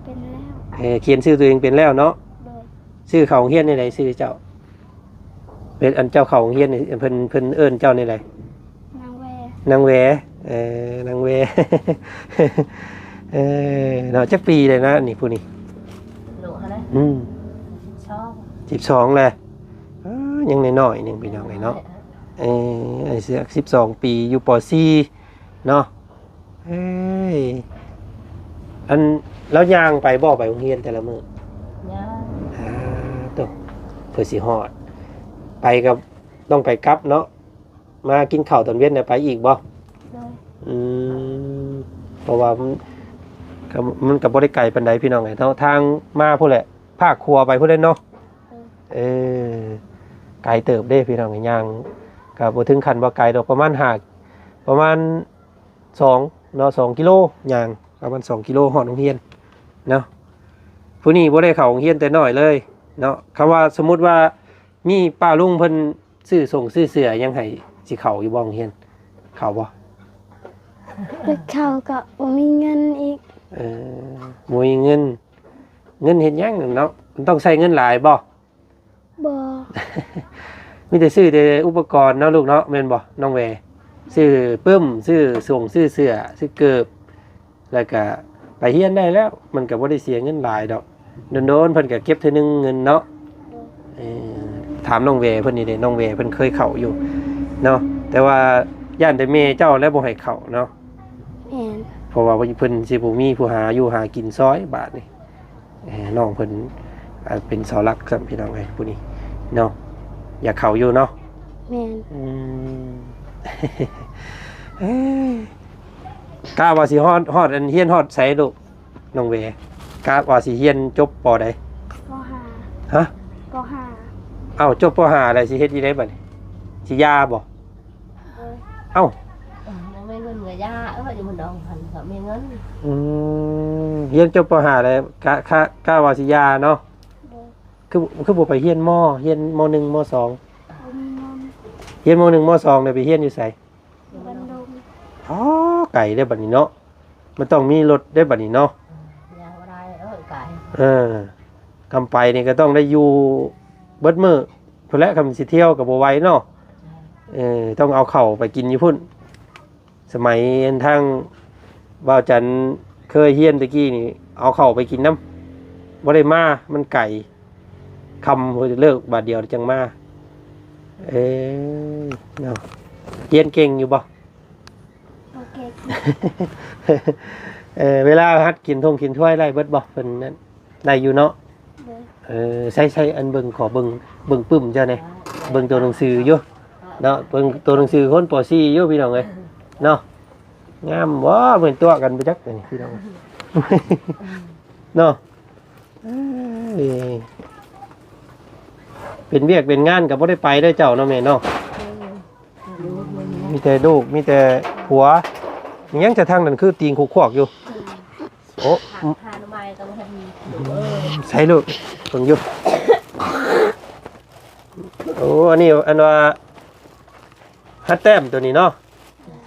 ເປັນແລ້ວ. ເອີ ຂຽນຊື່ຕົວເອງເປັນແລ້ວເນາະ. ໂດຍ. ຊື່ເຂົ້າໂຮງຮຽນແນວໃດຊື່ເຈົ້າ? ເປັນ ອັນເຈົ້າເຂົ້າໂຮງຮຽນນີ້ ເພິ່ນ ເພິ່ນເອີ້ນເຈົ້າແນວໃດ? ນາງແຫວ. ນາງແຫວ ເອີ ນາງແຫວ ເອີ ເນາະ. ຈັກປີແລ້ວນະນີ້ ຜູ້ນີ້? ໂລຫະນະ? ອືມ ສິບສອງ ສິບສອງແຫຼະ. ເອີ ຍັງນ້ອຍໆໜຶ່ງພີ່ນ້ອງເອີຍເນາະ. ເອີ ອາຍຸສິບສອງປີ ຢູ່ ປໍສີ່ ເນາະ. ເອີຍ ອັນ ລາວຍ່າງໄປບໍ່ ໄປໂຮງຮຽນແຕ່ລະມື້? ຍ່າງ. ອ່າ ໂຕ ເພື່ອຊິຮອດ ໄປກໍຕ້ອງໄປກັບເນາະ. ມາກິນເຂົ້າຕອນເວັນແລ້ວໄປອີກບໍ່? ໂດຍ. ອືມ ເພາະວ່າມັນ ກໍ ມັນກໍບໍ່ໄດ້ໄກປານໃດພີ່ນ້ອງເອີຍເນາະ ທາງມາພຸ້ນແຫຼະ ພາກຂົວໄປພຸ້ນເດ້ເນາະ. ໂດຍ. ເອີ ໄກເຕີບເດ້ພີ່ນ້ອງເອີຍ ຍ່າງກໍບໍ່ເຖິງຂັ້ນວ່າໄກດອກ ປະມານຫ້າ ປະມານສອງເນາະ ສອງກິໂລ ຍ່າງປະມານສອງກິໂລຮອດໂຮງຮຽນເນາະ. ຜູ້ນີ້ບໍ່ໄດ້ເຂົ້າໂຮງຮຽນແຕ່ນ້ອຍເລີຍເນາະ. ຄຳວ່າສົມມຸດວ່າ ມີປ້າລຸງເພິ່ນຊື້ສົ່ງຊື້ເສື້ອຫຍັງໃຫ້ ຊິເຂົ້າຢູ່ບໍ່ໂຮງຮຽນ? ເຂົ້າບໍ່? ໄປເຂົ້າກໍບໍ່ມີເງິນອີກ. ເອີ ບໍ່ມີເງິນ ເງິນເຮັດຫຍັງເນາະ? ມັນຕ້ອງໃຊ້ເງິນຫຼາຍບໍ່? ບໍ່. ມີແຕ່ຊື້ແຕ່ອຸປະກອນເນາະລູກເນາະ ແມ່ນບໍ່ນ້ອງແວ? ຊື້ປຶ້ມ ຊື້ສົ່ງຊື້ເສື້ອ ຊື້ເກີບ ແລ້ວກະໄປຮຽນໄດ້ແລ້ວ ມັນກະບໍ່ໄດ້ເສຍເງິນຫຼາຍດອກ. ໂດນໆເພິ່ນກະເກັບເທື່ອໜຶ່ງເງິນເນາະ. ເອີ ຖາມນ້ອງແວເພິ່ນນີ້ເດ້ ນ້ອງແວເພິ່ນເຄີຍເຂົ້າຢູ່ເນາະ ແຕ່ວ່າຢ້ານແຕ່ແມ່ເຈົ້າແຫຼະບໍ່ໃຫ້ເຂົ້າເນາະ. ແມ່ນ. ເພາະວ່າເພິ່ນຊິບໍ່ມີຜູ້ຫາຢູ່ຫາກິນຊ່ອຍບາດນີ້. ເອີ ນ້ອງເພິ່ນ ອ່າ ເປັນເສົາຫຼັກຊ້ຳ ພີ່ນ້ອງເອີຍ ຜູ້ນີ້ເນາະ. ຢາກເຂົ້າຢູ່ເນາະ. ແມ່ນ. ອືມ ເອີຍ ກະວ່າຊິຮອດ ຮອດອັນຮຽນຮອດໃສລູກ ນ້ອງແວ? ກະວ່າຊິຮຽນຈົບ ປໍໃດ? ປໍຫ້າ. ຮະ? ປໍຫ້າ. ເອົ້າ ຈົບປໍຫ້າແລ້ວຊິເຮັດຈັ່ງໃດບາດນີ້? ຊິຢ່າບໍ່? ເອີ ເອົ້າ ເອີ ບໍ່ມີເງິນກໍຢ່າ ເອີ ຢູ່ບ້ານດອງຫັ້ນກໍມີເງິນ. ອືມ ຮຽນຈົບປໍຫ້າແລ້ວ ກະ ກະ ກະວ່າຊິຢ່າເນາະ. ໂດຍ. ຄື ຄືບໍ່ໄປຮຽນມໍ ຮຽນມໍໜຶ່ງ ມໍສອງ? ບໍ່ມີເງິນ. ຮຽນມໍໜຶ່ງ ມໍສອງ ແລ້ວໄປຮຽນຢູ່ໃສ? ຢູ່ບ້ານດົງ. ອໍ ໄກເດ້ບາດນີ້ເນາະ ມັນຕ້ອງມີລົດເດ້ບາດນີ້ເນາະ. ເອີ ຍ່າງບໍ່ໄດ້ ເອີ ໄກ. ເອີ ຄຳໄປນີ້ກໍຕ້ອງໄດ້ຢູ່ເບິດມື້ພຸ້ນແຫຼະ ຄຳຊິທ່ຽວກໍບໍ່ໄຫວເນາະ. ເອີ ຕ້ອງເອົາເຂົ້າໄປກິນຢູ່ພຸ້ນ. ສະໄໝທາງບ່າວຈັນເຄີຍຮຽນແຕ່ກີ້ນີ້ ເອົາເຂົ້າໄປກິນນຳ ບໍ່ໄດ້ມາ ມັນໄກ ຄ່ຳເລີກບາດດຽວຈັ່ງມາ. ເອີ ເນາະ ຮຽນເກັ່ງຢູ່ບໍ່? ບໍ່ເກັ່ງ. ເອີ ເວລາຫັດກິນທົ່ງກິນຖ້ວຍໄດ້ເບິດບໍ່? ເພິ່ນນັ້ນ ໄດ້ຢູ່ເນາະ. ໂດຍ. ເອີ ໃຊ້ ໃຊ້ ອັນເບິ່ງ ຂໍເບິ່ງ ເບິ່ງປຶ້ມເຈົ້າແດ່ ເບິ່ງໂຕໜັງສືຢູ່ເນາະ ເບິ່ງໂຕໜັງສືຄົນ ປໍສີ່ ຢູ່ ພີ່ນ້ອງເອີຍເນາະ. ງາມບໍ່? ແມ່ນຕົວະກັນບໍ່ຈັກ ອັນນີ້ ພີ່ນ້ອງເນາະ. ເອີຍ ເປັນວຽກເປັນງານກໍບໍ່ໄດ້ໄປເດີເຈົ້າເນາະແມ່ເນາະ. ເອີ ມີແຕ່ລູກ ມີແຕ່ຜົວ. ມີຫຍັງຈະທາງນັ້ນຄືຕີງຂວກໆຢູ່? ໂອ້ ຫາໜໍ່ໄມ້ກໍບໍ່ທັນມີ. ໃສ່ລູກ ເບິ່ງຢູ່. ໂອ້ ອັນນີ້ ອັນວ່າ ຮັດແຕ້ມໂຕນີ້ເນາະ.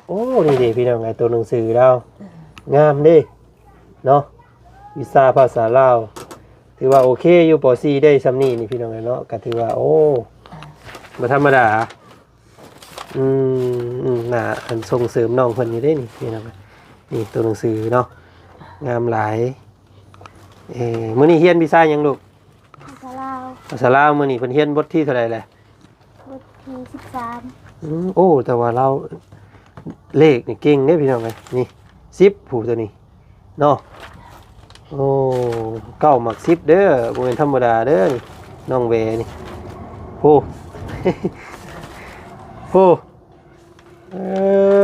ໂອ້ ນີ້ເດ້ ພີ່ນ້ອງ ໄອ້ໂຕໜັງສືລາວ ງາມເດ້ເນາະ. ວິຊາພາສາລາວ ຖືວ່າໂອເຄຢູ່ ປໍສີ່ ໄດ້ຊ່ຳນີ້ນີ້ ພີ່ນ້ອງເນາະ ກໍຖືວ່າ ໂອ້ ບໍ່ທຳມະດາ. ອືມ ອືມ ໜ້າ ອັນ ສົ່ງເສີມນ້ອງເພິ່ນຢູ່ເດ້ນີ້ ພີ່ນ້ອງ. ນີ້ໂຕໜັງສືເນາະ ງາມຫຼາຍ. ເອີ ມື້ນີ້ຮຽນວິຊາຫຍັງລູກ? ພາສາລາວ. ພາສາລາວ. ມື້ນີ້ເພິ່ນຮຽນບົດທີເທົ່າໃດແຫຼະ? ບົດທີສິບສາມ. ອືມ ໂອ້ ແຕ່ວ່າລາວເລກນີ້ເກັ່ງເດ້ ພີ່ນ້ອງເອີຍ. ນີ້ ສິບ ຜູ້ໂຕນີ້ ເນາະ. ໂອ້ ເກົ້າມັກສິບເດີ ບໍ່ແມ່ນທຳມະດາເດີ ນ້ອງແວນີ້. ໂອ້ ໂອ້ ເອີ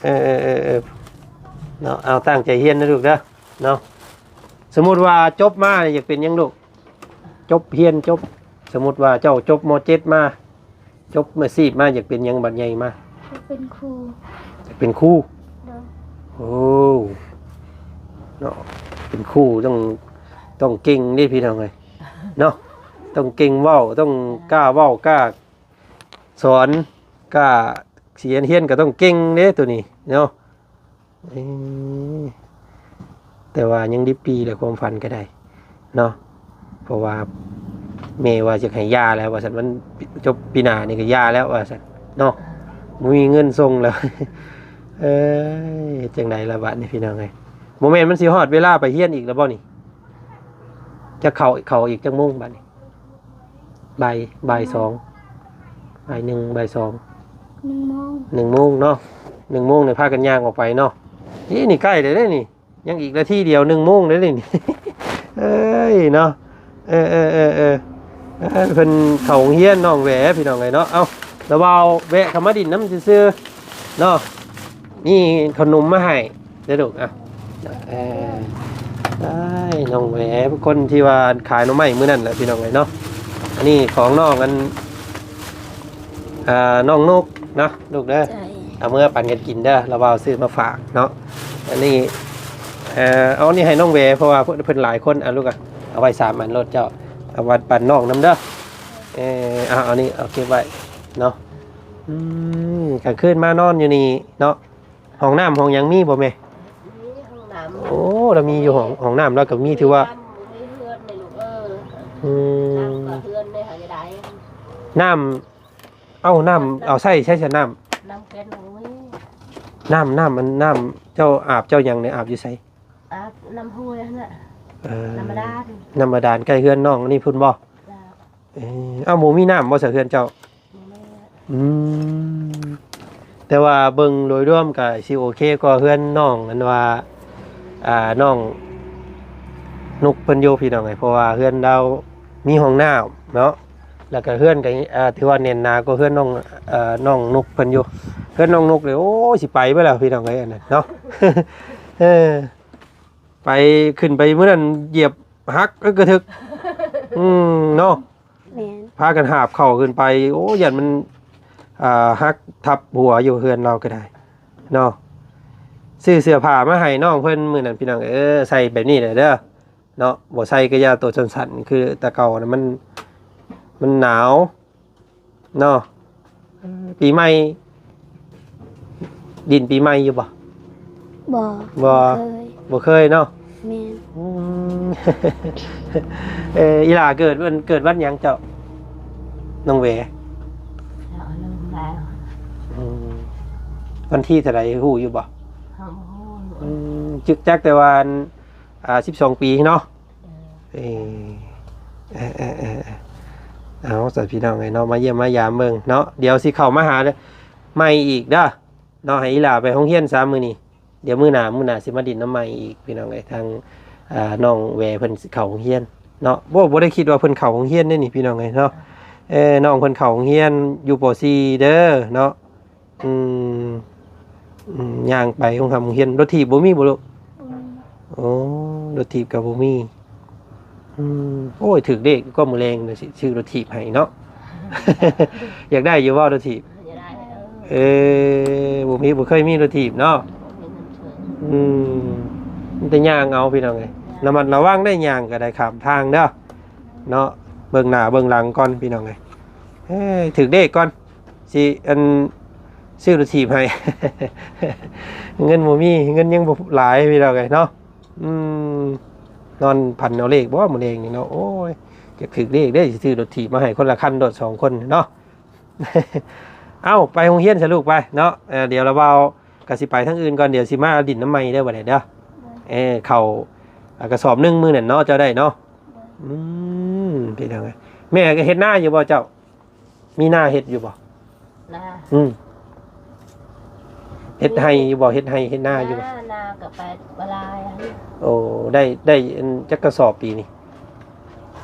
ເອີ ເນາະ. ເອົາ ຕັ້ງໃຈຮຽນນະລູກເດີເນາະ. ສົມມຸດວ່າຈົບມານີ້ຢາກເປັນຫຍັງລູກ? ຈົບຮຽນຈົບ ສົມມຸດວ່າເຈົ້າຈົບ ມ.ເຈັດ ມາ ຈົບອາຊີບມາ ຢາກເປັນຫຍັງບັດໃຫຍ່ມາ? ເປັນຄູ. ຢາກເປັນຄູ? ໂດຍ. ໂອ້ ເນາະ ເປັນຄູຕ້ອງ ຕ້ອງເກັ່ງເດ້ພີ່ນ້ອງເອີຍ ເນາະ ຕ້ອງເກັ່ງເວົ້າ ຕ້ອງກ້າເວົ້າ ກ້າສອນ ກ້າ ຊິຮຽນ ຮຽນກໍຕ້ອງເກັ່ງເດ້ໂຕນີ້ເນາະ. ເອີ ແຕ່ວ່າຍັງດິບປີແຫຼະ ຄວາມຝັນກໍໄດ້ເນາະ ເພາະວ່າແມ່ວ່າຈະໃຫ້ຢ່າແລ້ວວ່າຊັ້ນ ມັນຈົບປີໜ້ານີ້ກໍຢ່າແລ້ວວ່າຊັ້ນເນາະ ບໍ່ມີເງິນສົ່ງແລ້ວ. ເອີຍ ເຮັດຈັ່ງໃດລະບາດນີ້ພີ່ນ້ອງເອີຍ ບໍ່ແມ່ນມັນຊິຮອດເວລາໄປຮຽນອີກແລ້ວບໍ່ນີ້? ຈະເຂົ້າ ເຂົ້າອີກຈັກໂມງບາດນີ້? ບ່າຍ ບ່າຍສອງ ບ່າຍໜຶ່ງ ບ່າຍສອງ ໜຶ່ງໂມງ ໜຶ່ງໂມງເນາະ ໜຶ່ງໂມງນີ້ພາກັນຍ່າງອອກໄປເນາະ. ນີ້ ນີ້ໃກ້ແລ້ວເດ້ນີ້ ຍັງອີກນາທີດຽວ ໜຶ່ງໂມງແລ້ວເດ້ນີ້. ເອີຍເນາະ ເອີໆໆໆ ເອີ ເພິ່ນເຂົ້າໂຮງຮຽນ ນ້ອງແຫວ ພີ່ນ້ອງເອີຍເນາະ. ເອົ້າ ລະບ່າວແວະເຂົ້າມາດິນນຳຊື່ໆເນາະ. ມີຂະໜົມມາໃຫ້ເດີລູກ ອ່ະ ເອີ ອ້າຍ ນ້ອງແຫວ ຄົນທີ່ວ່າຂາຍໜໍ່ໄມ້ມື້ນັ້ນແຫຼະ ພີ່ນ້ອງເອີຍເນາະ. ອັນນີ້ຂອງນ້ອງ ອັນ ອ່າ ນ້ອງນົກເນາະລູກເດີ ເອົາເມືອປັນກັນກິນເດີ ລະບ່າວຊື້ມາຝາກເນາະ. ອັນນີ້ ເອີ ເອົານີ້ໃຫ້ນ້ອງແຫວ ເພາະວ່າເພິ່ນ ເພິ່ນຫຼາຍຄົນ ອ່ະລູກ ອ່ະ ເອົາໄວ້ສາມອັນໂລດເຈົ້າ ເອົາໄວ້ປັນນ້ອງນຳເດີ. ເອີ ເອົາ ເອົານີ້ ເອົາເກັບໄວ້ເນາະ. ອືມ ກາງຄືນມານອນຢູ່ນີ້ເນາະ. ຫ້ອງນ້ຳຫ້ອງຫຍັງມີບໍ່ແມ່? ມີຫ້ອງນ້ຳ ໂອ້ ລະມີຢູ່ຫ້ອງ ຫ້ອງນ້ຳລະກໍມີ ຖືວ່າ ມີເຮືອນໃນລູກເອີຍ. ອືມ ນ້ຳກໍເຮືອນໃນຫາໄດ້ ນ້ຳ ເອົ້າ ນ້ຳເອົາໃຊ້ ໃຊ້ສະນ້ຳ ນ້ຳແກ່ນໂອ້ຍ ນ້ຳ ນ້ຳ ອັນ ນ້ຳເຈົ້າອາບເຈົ້າຫຍັງນີ້ ອາບຢູ່ໃສ? ອາບນ້ຳຫ້ວຍຫັ້ນນະ ເອີ ນ້ຳບາດານ ນ້ຳບາດານໃກ້ເຮືອນນ້ອງນີ້ພຸ້ນບໍ່? ເອີ ເອົ້າ ບໍ່ມີນ້ຳບໍ່ສະເຮືອນເຈົ້າ? ອືມ ແຕ່ວ່າເບິ່ງໂດຍລວມກໍຊິໂອເຄກວ່າເຮືອນນ້ອງ ອັນວ່າ ອ່າ ນ້ອງນຸກເພິ່ນຢູ່ ພີ່ນ້ອງເອີຍ ເພາະວ່າເຮືອນລາວມີຫ້ອງນ້ຳເນາະ ແລ້ວກໍເຮືອນກໍ ອ່າ ຖືວ່າແໜ້ນໜາກວ່າເຮືອນນ້ອງ ເອີ ນ້ອງນຸກເພິ່ນຢູ່. ເຮືອນນ້ອງນຸກນີ້ ໂອ້ຍ ຊິໄປເບິດແລ້ວ ພີ່ນ້ອງເອີຍ ອັນນັ້ນເນາະ. ເອີ ໄປ ຂຶ້ນໄປມື້ນັ້ນຢຽບຫັກ ເອີ ກະເຖິກ ອືມ ເນາະ. ແມ່ນ ພາກັນຫາບເຂົ້າຂຶ້ນໄປ ໂອ້ ຢ້ານມັນ ອ່າ ຫັກທັບຫົວຢູ່ເຮືອນລາວກໍໄດ້ເນາະ. ຊື້ເສື້ອຜ້າມາໃຫ້ນ້ອງເພິ່ນມື້ນັ້ນ ພີ່ນ້ອງເອີຍ ໃສ່ແບບນີ້ແຫຼະເດີເນາະ ບໍ່ໃສ່ກໍຢ່າ ໂຕສັ້ນໆ ຄືແຕ່ເກົ່ານະ ມັນ ມັນໜາວເນາະ. ເອີ ປີໃໝ່ ດິນປີໃໝ່ຢູ່ບໍ່? ບໍ່ ບໍ່ ບໍ່ເຄີຍ ບໍ່ເຄີຍເນາະ. ແມ່ນ ອືມ ເອີ ອີຫຼ້າເກີດວັນ ເກີດວັນຫຍັງເຈົ້າ ນ້ອງແຫວ? ເຈົ້າລືມແລ້ວ ອືມ ວັນທີເທົ່າໃດຮູ້ຢູ່ບໍ່? ເຮົາບໍ່ຮູ້ ອືມ ຈຶກຈັກແຕ່ວ່າ ອ່າ ສິບສອງປີເນາະ. ເອີ ເອີ ເອີ ເອີ ເອີ ເອົາ ຊັ້ນພີ່ນ້ອງເອີຍເນາະ ມາຢ້ຽມມາຢາມເບິ່ງເນາະ. ດຽວຊິເຂົ້າມາຫາໃໝ່ອີກເດີເນາະ ໃຫ້ອີຫຼ້າໄປໂຮງຮຽນຊະມື້ນີ້. ດຽວມື້ໜ້າ ມື້ໜ້າຊິມາດິນນຳໃໝ່ອີກ ພີ່ນ້ອງເອີຍ ທາງ ອ່າ ນ້ອງແຫວເພິ່ນຊິເຂົ້າໂຮງຮຽນເນາະ. ໂອ້ ບໍ່ໄດ້ຄິດວ່າເພິ່ນເຂົ້າໂຮງຮຽນເດ້ນີ້ ພີ່ນ້ອງເອີຍເນາະ. ເອີ ນ້ອງເພິ່ນເຂົ້າໂຮງຮຽນຢູ່ ປໍສີ່ ເດີເນາະ. ອືມ ອືມ ຍ່າງໄປໂຮງຮ່ຳໂຮງຮຽນ ລົດຖີບບໍ່ມີບໍ່ລູກ? ບໍ່ມີ ໂອ້ ລົດຖີບກໍບໍ່ມີ. ອືມ ໂອ້ຍ ຖືກເລກກໍມື້ແລງຊິຊື້ລົດຖີບໃຫ້ເນາະ. ຢາກໄດ້ຢູ່ບໍ່ລົດຖີບ? ຢາກໄດ້ ເອີ ເອີ ບໍ່ມີ ບໍ່ເຄີຍມີລົດຖີບເນາະ. ບໍ່ມີເງິນຊື້ ອືມ ມີແຕ່ຍ່າງເອົາ ພີ່ນ້ອງເອີຍ ລະມັດລະວັງໄດ້ ຍ່າງກໍໄດ້ ຂ້າມທາງເດີເນາະ. ເບິ່ງໜ້າເບິ່ງຫຼັງກ່ອນ ພີ່ນ້ອງເອີຍ ເອີ ຖືກເລກກ່ອນ ຊິ ອັນ ຊື້ລົດຖີບໃຫ້. ເງິນບໍ່ມີ ເງິນຍັງບໍ່ຫຼາຍ ພີ່ນ້ອງເອີຍເນາະ. ອືມ ນອນຝັນເອົາເລກບໍ່ມື້ແລງນີ້ເນາະ. ໂອ້ຍ ຢາກຖືກເລກເດ້ ຊິຊື້ລົດຖີບມາໃຫ້ຄົນລະຄັນໂລດ ສອງຄົນເນາະ. ເອົ້າ ໄປໂຮງຮຽນຊະລູກ ໄປເນາະ. ເອີ ດຽວລະບ່າວກໍຊິໄປທາງອື່ນກ່ອນ ດຽວຊິມາດິນນຳໃໝ່ເດີ ບັດນີ້ເດີ. ເອີ ເຂົ້າ ອ່າ ກະສອບໜຶ່ງມື້ນັ້ນເນາະ ເຈົ້າໄດ້ເນາະ. ອືມ ພີ່ນ້ອງເອີຍ ແມ່ເຮັດນາຢູ່ບໍ່ເຈົ້າ? ມີນາເຮັດຢູ່ບໍ່? ນາ ອືມ ເຮັດໄຮ່ຢູ່ບໍ່? ເຮັດໄຮ່ເຮັດນາຢູ່ບໍ່? ນາ ນາກໍໄປບໍ່ຫຼາຍ. ໂອ້ ໄດ້ ໄດ້ອັນຈັກກະສອບປີນີ້?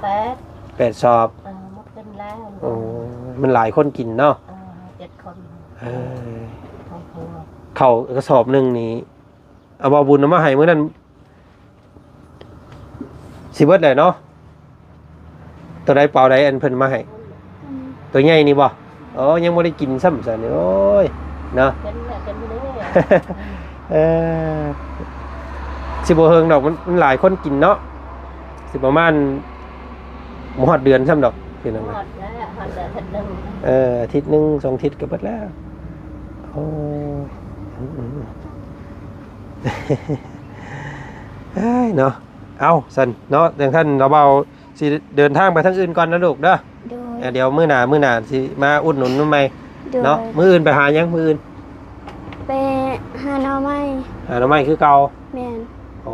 ແປດ ແປດສອບ. ເອີ ໝົດເປັນແລ້ວ. ໂອ້ ມັນຫຼາຍຄົນກິນເນາະ. ເອີ ເຈັດຄົນ. ເອີ ຄອບຄົວ ເຂົ້າກະສອບໜຶ່ງນີ້ ເອົາ ບ່າວບຸນເອົາມາໃຫ້ມື້ນັ້ນ ຊິເບິດແລ້ວເນາະ. ໂຕໃດເປົາໃດອັນເພິ່ນມາໃຫ້? ອືມ ໂຕໃຫຍ່ນີ້ບໍ່? ອໍ ຍັງບໍ່ໄດ້ກິນຊ້ຳຊັ້ນນີ້ ໂອ້ຍ ເນາະ. ເປັນແຫຼະ ເປັນຢູ່ເດ້. ເອີ ຊິບໍ່ເຫິງດອກ ມັນ ມັນຫຼາຍຄົນກິນເນາະ ຊິປະມານບໍ່ຮອດເດືອນຊ້ຳດອກ ພີ່ນ້ອງ. ຮອດແລ້ວ ຮອດເດືອນ ເດືອນໜຶ່ງ. ເອີ ອາທິດໜຶ່ງ ສອງອາທິດກໍເບິດແລ້ວ. ໂອ້ຍ ອືມໆໆ ເອີຍ ເນາະ. ເອົ້າ ຊັ້ນເນາະ ຈັ່ງຊັ້ນລາວບ່າວຊິເດີນທາງໄປທາງອື່ນກ່ອນນະລູກເດີ. ໂດຍ ເອີ ດຽວມື້ໜ້າ ມື້ໜ້າຊິມາອຸດໜູນນຳໃໝ່. ໂດຍ ເນາະ. ມື້ອື່ນໄປຫາຫຍັງ? ມື້ອື່ນໄປຫາໜໍ່ໄມ້. ຫາໜໍ່ໄມ້ຄືເກົ່າ? ແມ່ນ. ໂອ້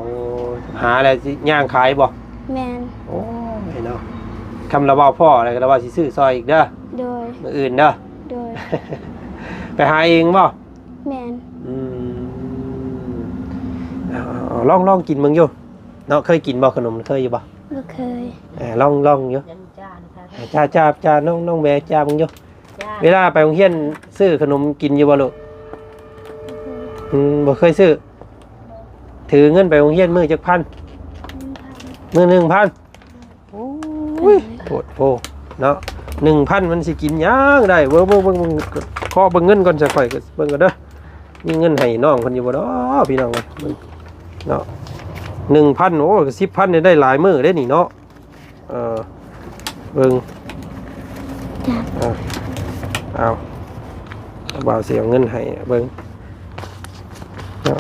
ຫາແລ້ວຊິຍ່າງຂາຍບໍ່? ແມ່ນ. ໂອ້ຍ ເນາະ ຄຳລາວບ່າວພໍ້ແລ້ວກໍລາວວ່າຊິຊື້ຊ່ອຍອີກເດີ. ໂດຍ ມື້ອື່ນເດີ. ໂດຍ ໄປຫາເອງບໍ່? ແມ່ນ. ອືມ ເອົາໆໆ ລອງ ລອງກິນເບິ່ງຢູ່ເນາະ. ເຄີຍກິນບໍ່ຂະໜົມ? ເຄີຍຢູ່ບໍ່? ບໍ່ເຄີຍ. ເອີ ລອງ ລອງຢູ່. ຈ້າ ຈ້າ ຈ້າ ນ້ອງ ນ້ອງແບ ຈ້າເບິ່ງຢູ່. ເວລາໄປໂຮງຮຽນຊື້ຂະໜົມກິນຢູ່ບໍ່ລູກ? ອືມ ບໍ່ເຄີຍຊື້. ຖືເງິນໄປໂຮງຮຽນມື້ຈັກພັນ? ມື້ໜຶ່ງພັນ. ໂອ້ຍ ໂພດໂພເນາະ ໜຶ່ງພັນມັນຊິກິນຫຍັງໄດ້? ເບິ່ງ ເບິ່ງ ເບິ່ງ ເບິ່ງ ຂໍເບິ່ງເງິນກ່ອນຊະ ຂ້ອຍກໍເບິ່ງກ່ອນເດີ. ມີເງິນໃຫ້ນ້ອງເພິ່ນຢູ່ບໍ່ເນາະ ພີ່ນ້ອງເອີຍ ເນາະ. ໜຶ່ງພັນ ໂອ້ ສິບພັນນີ້ໄດ້ຫຼາຍມື້ເດ້ນີ້ເນາະ. ເອີ ເບິ່ງ ເອົາ ບ່າວຊິເອົາເງິນໃຫ້ເບິ່ງເນາະ.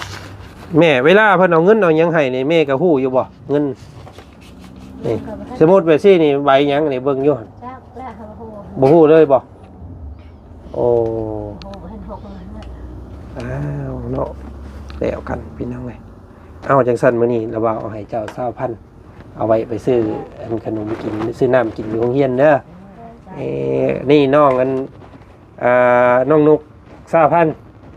ແມ່ ເວລາເພິ່ນເອົາເງິນເອົາຫຍັງໃຫ້ນີ້ ແມ່ກໍຮູ້ຢູ່ບໍ່? ເງິນນີ້ ສົມມຸດແບບຊີ້ນີ້ ໃບຫຍັງນີ້ ເບິ່ງຢູ່ຫັ້ນ ຈັກແລ້ວ ບໍ່ຮູ້ ບໍ່ຮູ້ເລີຍບໍ່? ໂອ້ ບໍ່ເຫັນຫົກເລີຍ. ອ້າວ ເນາະ ແລ້ວກັນ ພີ່ນ້ອງເອີຍ. ເອົາ ຈັ່ງຊັ້ນ ມື້ນີ້ລາວບ່າວເອົາໃຫ້ເຈົ້າຊາວພັນ ເອົາໄວ້ໄປຊື້ອັນຂະໜົມກິນ ຊື້ນ້ຳກິນຢູ່ໂຮງຮຽນເດີ. ເອີ ນີ້ນ້ອງອັນ ອ່າ ນ້ອງນຸກ ຊາວພັນ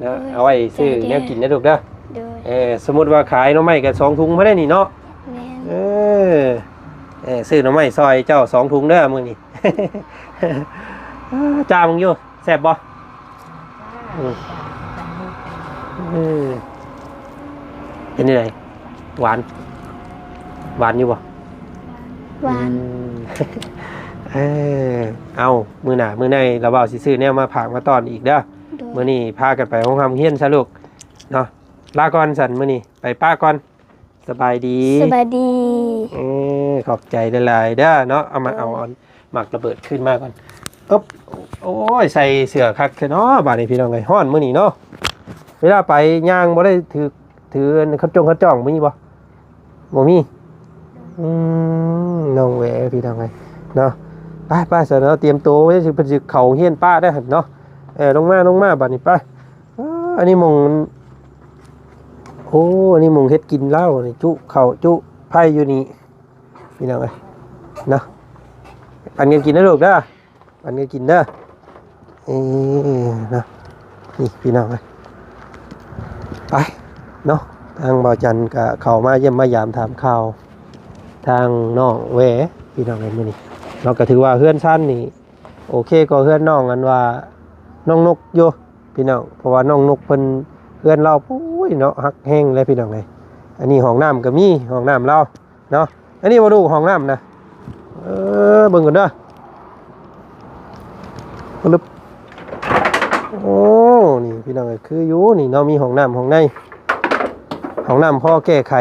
ເນາະ. ໂອ້ຍ ເອົາໄວ້ຊື້ແນວກິນເດີລູກເດີ. ໂດຍ ເອີ ສົມມຸດວ່າຂາຍໜໍ່ໄມ້ກໍສອງຖົງພໍໄດ້ນີ້ເນາະ. ແມ່ນ. ເອີ ເອີ ຊື້ໜໍ່ໄມ້ຊ່ອຍເຈົ້າສອງຖົງເດີມື້ນີ້. ຈ້າເບິ່ງຢູ່ ແຊບບໍ່? ອືມ ເປັນຈັ່ງໃດ? ຫວານ ຫວານຢູ່ບໍ່? ຫວານ. ອືມ ເອີ ເອົາ ມື້ໜ້າມື້ໃນລາວບ່າວຊິຊື້ແນວມາຝາກມາຕ້ອນອີກເດີ. ໂດຍ ມື້ນີ້ພາກັນໄປໂຮງຮຽນຊະລູກເນາະ. ລາກ່ອນຊັ້ນ ມື້ນີ້ໄປປະກ່ອນ. ສະບາຍດີ ສະບາຍດີ. ເອີ ຂອບໃຈຫຼາຍໆເດີເນາະ. ເອົາມາ ເອົາອັນໝາກລະເບີດຄືນມາກ່ອນ. ອຶບ ໂອ້ຍ ໃສ່ເສື້ອຄັກແທ້ເນາະ ບາດນີ້ ພີ່ນ້ອງເອີຍ. ຮ້ອນມື້ນີ້ເນາະ ເວລາໄປຍ່າງບໍ່ໄດ້ຖື ຖືອັນຄັດຈົງຄັດຈ້ອງ ມີບໍ່? ບໍ່ມີ. ອືມ ນ້ອງແຫວ ພີ່ນ້ອງເອີຍເນາະ. ໄປໆ ຊັ້ນເນາະ ຕຽມໂຕໄວ້ ຊິ ເພິ່ນຊິເຂົ້າໂຮງຮຽນປະໄດ້ຫັ້ນເນາະ. ເອີ ລົງມາ ລົງມາ ບາດນີ້ໄປ. ເອີ ອັນນີ້ໝ່ອງ ໂອ້ ອັນນີ້ໝ່ອງເຮັດກິນລາວນີ້ ຈຸເຂົ້າຈຸໄຟຢູ່ນີ້ ພີ່ນ້ອງເອີຍເນາະ. ປັນກັນກິນເດີລູກເດີ ປັນກັນກິນເດີ. ເອີ ເນາະ ນີ້ ພີ່ນ້ອງເອີຍ ໄປເນາະ. ທາງບ່າວຈັນກະເຂົ້າມາຢ້ຽມມາຢາມຖາມຂ່າວທາງນ້ອງແຫວ ພີ່ນ້ອງເອີຍ. ມື້ນີ້ເນາະ ກະຖືວ່າເຮືອນຊານນີ້ໂອເຄກວ່າເຮືອນນ້ອງ ອັນວ່ານ້ອງນົກຢູ່ ພີ່ນ້ອງ. ເພາະວ່ານ້ອງນົກເພິ່ນ ເຮືອນລາວ ໂອ້ຍເນາະ ຮັກແຮງເລີຍ ພີ່ນ້ອງເອີຍ. ອັນນີ້ຫ້ອງນ້ຳກໍມີ ຫ້ອງນ້ຳລາວເນາະ. ອັນນີ້ບໍ່ລູກ ຫ້ອງນ້ຳນະ. ເອີ ເບິ່ງກ່ອນເດີ ປຶບ. ໂອ້ ນີ້ ພີ່ນ້ອງເອີຍ ຄືຢູ່ນີ້ເນາະ ມີຫ້ອງນ້ຳຫ້ອງໃນ ຫ້ອງນ້ຳພໍແກ້ໄຂ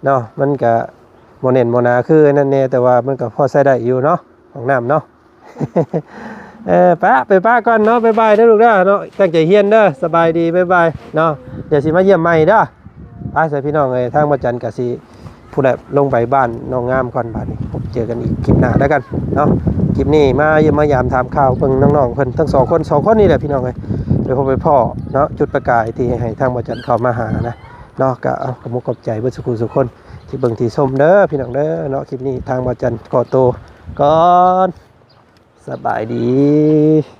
ເນາະ. ມັນກະບໍ່ແໜ້ນບໍ່ໜາຄືອັນນັ້ນແດ່ ແຕ່ວ່າມັນກະພໍໃຊ້ໄດ້ຢູ່ເນາະ ຫ້ອງນ້ຳເນາະ. ເອີ ປະ ໄປປະກ່ອນເນາະ ບາຍບາຍເດີລູກເດີເນາະ. ຕັ້ງໃຈຮຽນເດີ ສະບາຍດີ ບາຍບາຍເນາະ. ດຽວຊິມາຢ້ຽມໃໝ່ເດີ. ໄປຊະ ພີ່ນ້ອງເອີຍ ທາງບ່າວຈັນກະຊິພຸ້ນແຫຼະ ລົງໄປບ້ານນ້ອງງາມກ່ອນ. ບາດນີ້ພົບເຈີກັນອີກຄລິບໜ້າແລ້ວກັນເນາະ. ຄລິບນີ້ມາຢ້ຽມມາຢາມຖາມຂ່າວເບິ່ງນ້ອງໆເພິ່ນທັງສອງຄົນ ສອງຄົນນີ້ແຫຼະ ພີ່ນ້ອງເອີຍ. ໄປພົບໄປພໍ້ເນາະ ຈຸດປະກາຍທີ່ໃຫ້ທາງບ່າວຈັນເຂົ້າມາຫານະ ເນາະ. ກະເອົາ ກະມຸກຂອບໃຈເບິດສູ່ຜູ້ສູ່ຄົນທີ່ເບິ່ງທີ່ຊົມເດີ ພີ່ນ້ອງເດີເນາະ. ຄລິບນີ້ທາງບ່າວຈັນຂໍໂຕກ່ອນ ສະບາຍດີ.